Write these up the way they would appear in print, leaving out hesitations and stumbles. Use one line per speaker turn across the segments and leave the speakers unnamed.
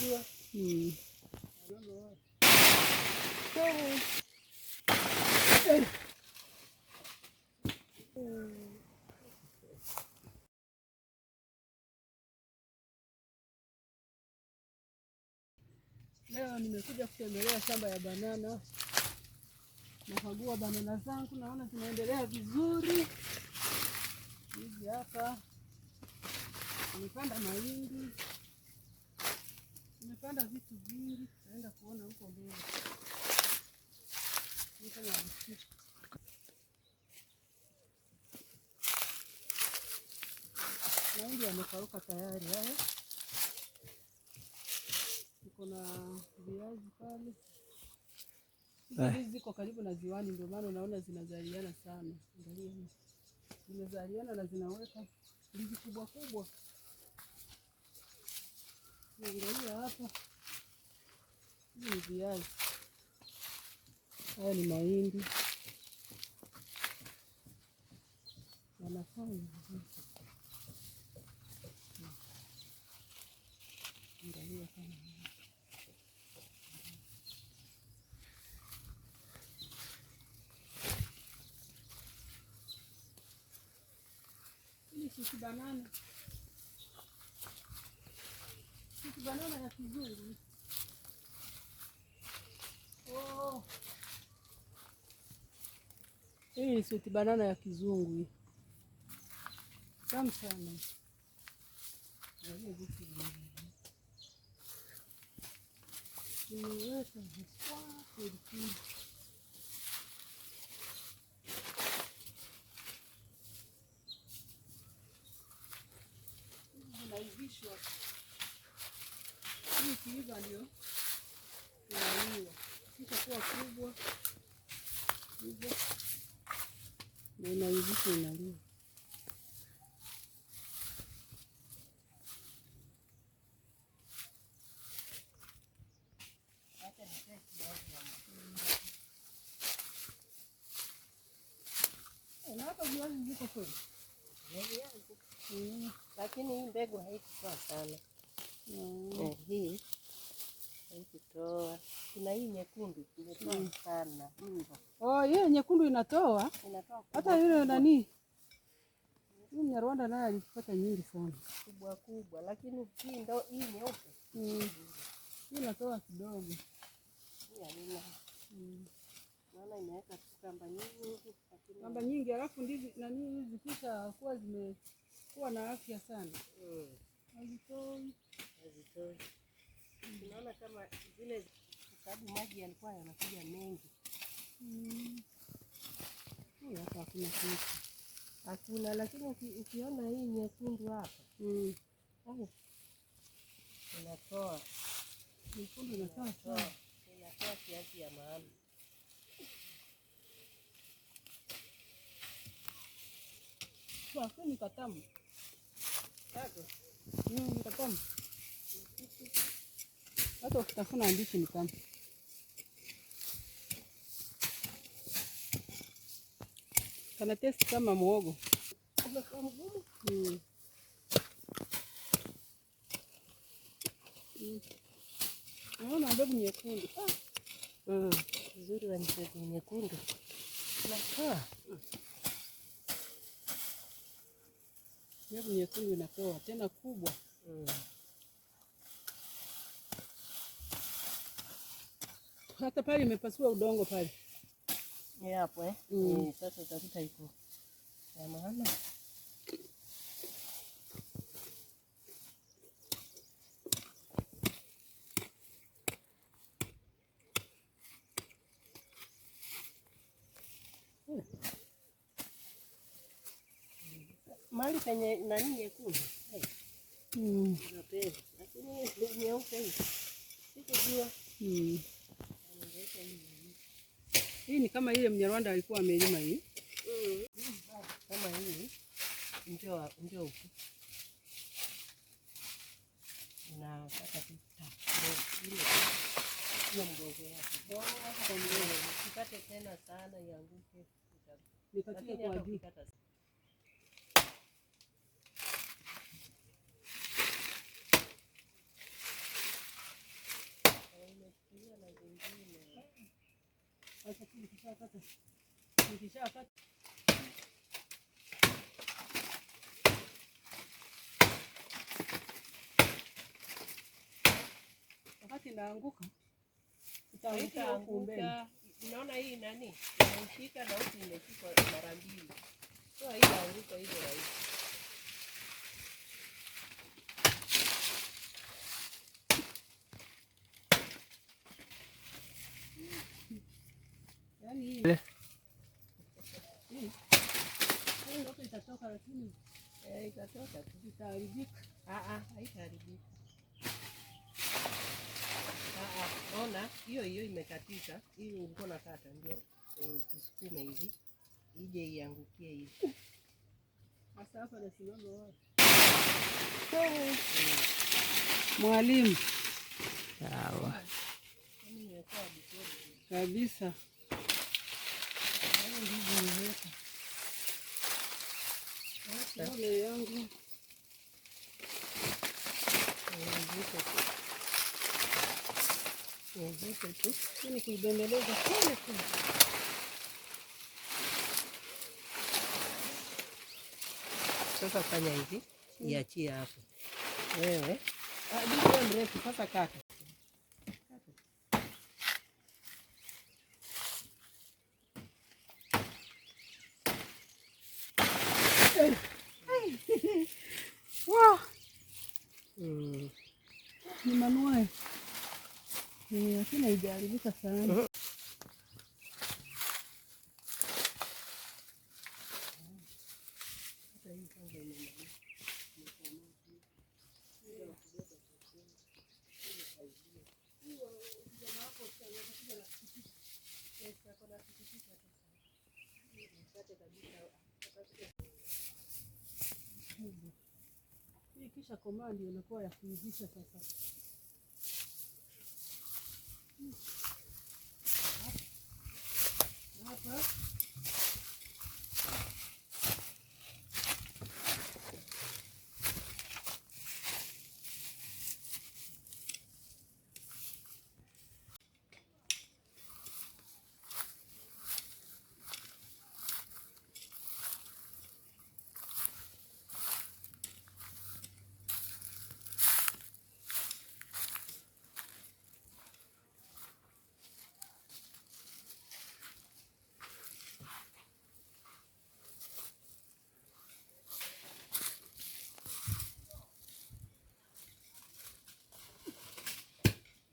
Sikujua.
Leo nimekuja kutembelea shamba ya banana. Nakagua banana zangu, naona zinaendelea vizuri. Hizi hapa nimepanda mahindi, nimepanda vitu vingi, tutaenda kuona huko mbele. Ni kama msitu. Mahindi yamekauka tayari haya. Iko na viazi pale. Hizi ndizi ziko karibu na ziwani, ndio maana unaona zinazaliana sana. Angalia hizi zimezaliana na zinaweka ndizi kubwa kubwa. Angalia hapa, hizi ni viazi, haya ni mahindi, yanafanya vizuri. Angalia kama hivi. Hii ni banana. Sisi banana ya kizungu. Oh. Hii ni sweet banana ya kizungu hii. Tamu sana. Angalia jinsi ilivyo. Imeweka haswa kweli kweli. Hizi zinaivishwa. Hii ikiiva ndio inaliwa. Kisha kuwa kubwa hivyo na inaivishwa inaliwa. Na hapa viazi viko kweli.
Lakini hii mbegu haikutoa sana. Hii haikutoa. Kuna hii nyekundu imetoa sana.
Oh, ile nyekundu inatoa.
Inatoa
Hata yule nani? Yule Mnyarwanda naye alipata nyingi sana.
kubwa kubwa, lakini hii ndo hii nyeupe.
Hii inatoa kidogo.
Hii haina. Naona imeweka tu kamba nyingi, lakini
Kamba nyingi, alafu ndizi nani hizi kisha kuwa zimekuwa na afya sana. Hazitoi.
Hazitoi. Tunaona kama zile, kwa sababu maji yalikuwa yanakuja mengi.
Hii hapa hakuna kitu.
Hakuna, lakini ukiona hii nyekundu hapa, inatoa.
Nyekundu inatoa sana.
Inatoa kiasi ya maana.
Lakini katamu. Ni katamu. Hata ukitafuna mbichi ni tamu. Kana taste kama muhogo.
Umekuwa mgumu?
Naona mbegu nyekundu.
Uzuri wa mbegu nyekundu. Inatoa.
Mbegu nyekundu inatoa tena kubwa. Hata pale imepasua udongo pale.
Ni hapo? Sasa utakuta iko ya maana. Mahali penye nani nyekundu. Napenda. Lakini nyeupe hii. Sikujua.
Hii ni kama ile Mnyarwanda alikuwa amelima hii.
Kama hii. Njoo, njoo huku. Unakata tu ile. Hiyo mgongo yako. Kwa mgongo. Usikate tena sana ianguke.
Nikatie
Lakini
kwa
hata
juu.
ukikata
Acha tu nikishakata. Nikishakata. Wakati naanguka itaanguka huku mbele.
Haitaanguka. Unaona hii nani? Imeshika na huku imeshikwa mara mbili. So haitaanguka hivyo rahisi.
Yaani hii. Hii. Hii yote itatoka lakini
Itatoka tu.
itaharibika.
Ah ah, haitaharibika. Ah ah, ona hiyo hiyo imekatika. Hii ulikuwa unakata ndio usukume hivi ije iangukie hivi.
Sasa hapa nasimama wapi? Mwalimu
Sawa.
Yaani imekuwa vizuri.
kabisa. Hayo ndivyo nimeweka. Ole yangu.
Uvute tu. Uvute tu.
Hii ni kuibembeleza pole pole.
Sasa fanya hivi, iachie hapo. Wewe ah, mrefu sasa kata.
Wow,
Mm.
ni manuai. Lakini haijaharibika sana. Hii kisha komaa ndio inakuwa ya kuivisha sasa. Hapa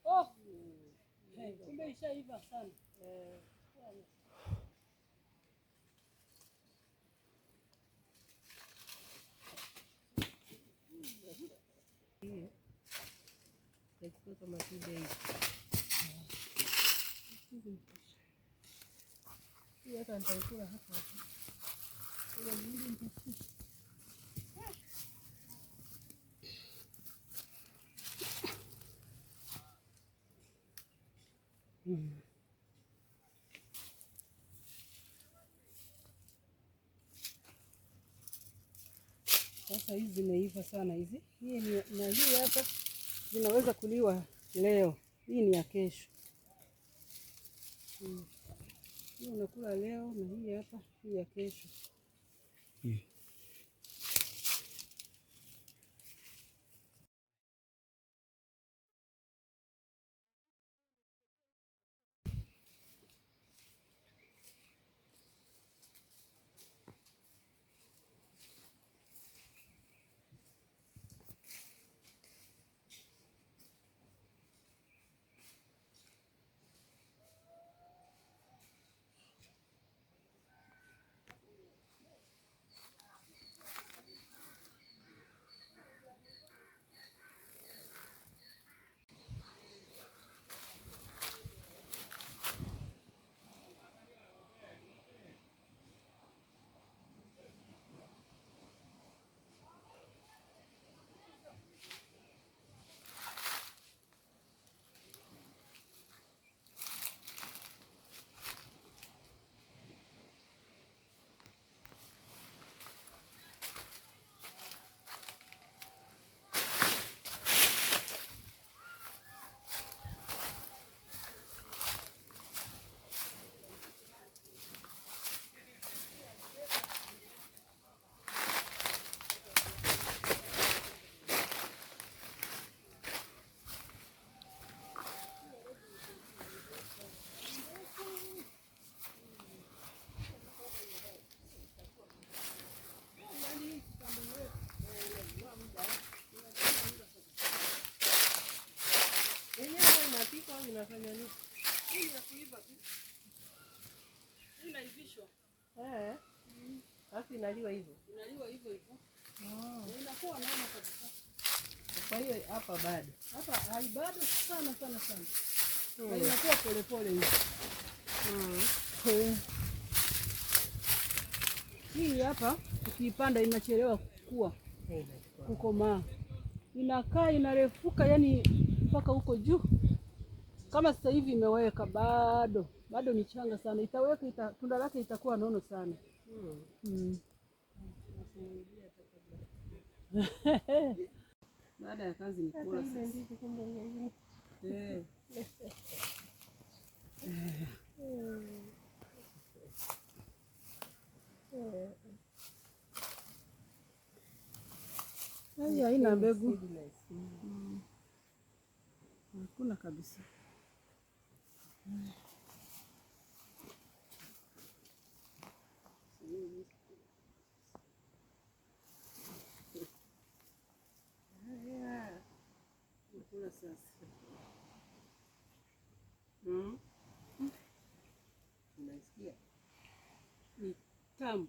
Oh! Hey, kumbe ishaiva sana.
Itachukua kama 2 days.
Hii hata nitaikula hapa hapa. Ile mahindi nitashika. Sasa hizi zimeiva sana hizi. Hii ni, na hii hapa zinaweza kuliwa leo. Hii ni ya kesho. Hii unakula leo na hii hapa hii ya kesho.
Inafanya nini?
Hii ni ya kuiva tu. Hii inaivishwa.
Eh. Alafu inaliwa hivyo.
Inaliwa hivyo hivyo. Na inakuwa noma kabisa.
Kwa hiyo hapa bado.
Hapa haibado sana sana sana. Na inakuwa polepole hivi. Eh. Hii hapa ukiipanda inachelewa kukua,
Eh, inachukua.
kukomaa. Inakaa inarefuka yani mpaka huko juu. Kama sasa hivi imeweka bado, bado ni changa sana. Itaweka tunda lake itakuwa nono sana. Baada ya kazi ni kula
Ile
sasa.
ndizi kumbe nyingine.
Eh. Hii haina mbegu.
Seedless.
Hakuna kabisa.
Haya.
Kula sasa.
Unasikia?
Ni tamu.